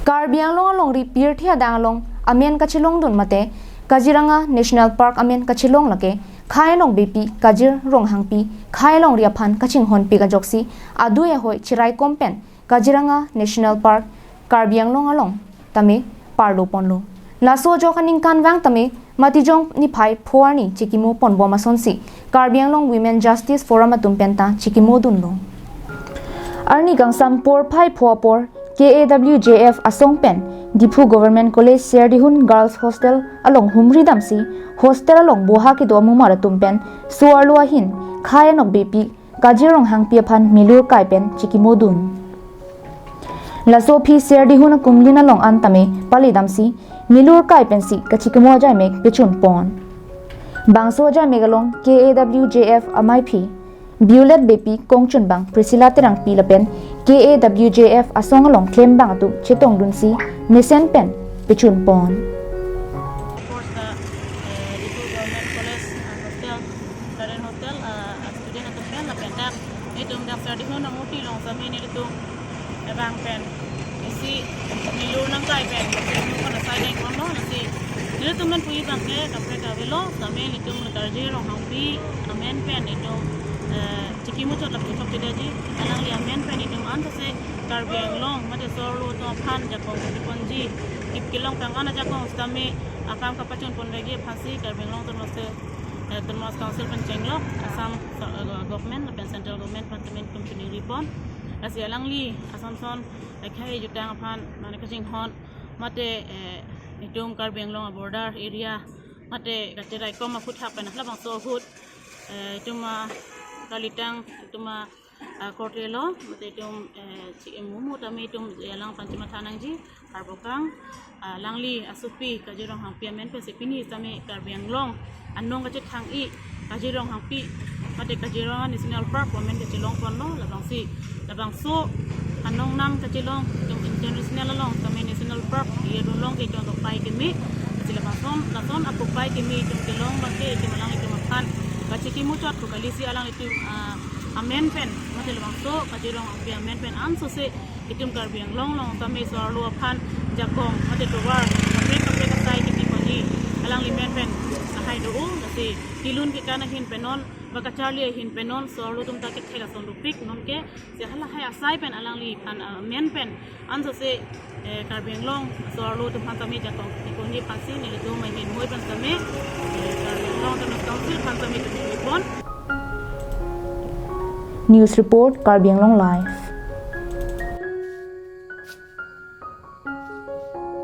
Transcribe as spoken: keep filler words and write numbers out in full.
Karbi Anglong alongri pirthe adang along amen kachelongdun mate Kaziranga National Park amen kachelong lake Khei Nokbepi Kajir Ronghangpi Khei Longri aphan kachinghonpik ajoksi adui ahoi chiraikom pen Kaziranga National Park Karbi Anglong along tame parlo ponlo. Laso ajok aningkanvang tame Matijong niphai pho arni chikimo ponbom asonsi Karbi Anglong Women Justice Forum atum penta chikimo dunlo. Arni kangsam porphai pho apor K A W J F asong pen Diphu Government College Serdihun Girls Hostel along humri damsi hostel along boha kedo amumar atum pen so-arlo ahin Khei Nokbepi Kajir Ronghangpi aphan milur kai pen chikimo dun. Laso aphi Serdihun akumlin along an tame pali damsi milur kai pensi kachikimo ajaimek pechun pon. Bangso ajaimek along K A W J F amaiphi Violet Bepi, kongchunbang Priscilla Terangpi lapen K A W J F asong along klembang atum chetongdunsi mesen pen pechun pon. Of course, the, uh, Diphu Government College, uh, hostel, Garden Hostel, uh, student atum pen lapen dak nelitum dak Serdihun amuti along sami nelitum abang pen isi milur nangkai pen nelitum kon asai deng kono nasi nelitum pen puji abang ke kaprek avelo sami nelitum Kajir Ronghangpi amen pen nelitum, eh, chikimuchot lapu chokchedeji alangli amen pen nelitum ansose Karbi Anglong mate so-arlo atum aphan jakong ponji ip kelong tang an ajakong sitame akam kapachun ponji aphansi Karbi Anglong Autonomous, eh, Autonomous Council pen chenglok Assam, eh, government lapen central government aphan tame nelitum chiningri pon. Lasi alangli Assam ason, eh, khei jutang aphan mane kachinghon mate, eh, nelitum Karbi Anglong border area mate kachiraikom aphuthak pen labangso ahut, eh, nelitum, ah, kalitang nelitum, ah, ah, korte lo mate nelitum, eh, chi mumu tame nelitum, eh, alangphan chimatha nangji arbokang, ah, alangli asopi Kajir Ronghangpi amen pensi pini tame Karbi Anglong anong kachethang-i Kajir Ronghangpi mate Kaziranga National Park amen kachelong ponlo labangsi labangso anong nang kachelong nelitum international along tame National Park area along ke nelitum apai keme si labangson lason apopai keme nelitum kelong abang ke nelitum alangtum aphan kachikimuchot pu kalisi alanglitum, ah, amen pen mate labangso Kajir Ronghangpi amen pen ansose nelitum Karbi Anglong along tame so-arlo aphan jakong mate tovar kaprek kaprek asai kepi ponji alangli amen pen lahai do-o lasi kelun kekan ahin pen non ba kacharli ahin pen non so-arlo atum ta kethek ason dopik nonke si halahai asai pen alangliphan, ah, amen pen ansose, eh, Karbi Anglong so-arlo atum aphan tame jakong kepi ponji aphansi nelitum ahin moi pen tame, eh, Karbi Anglong Autonomous Council aphan tame chiningri pon. News report, Karbi Anglong Live.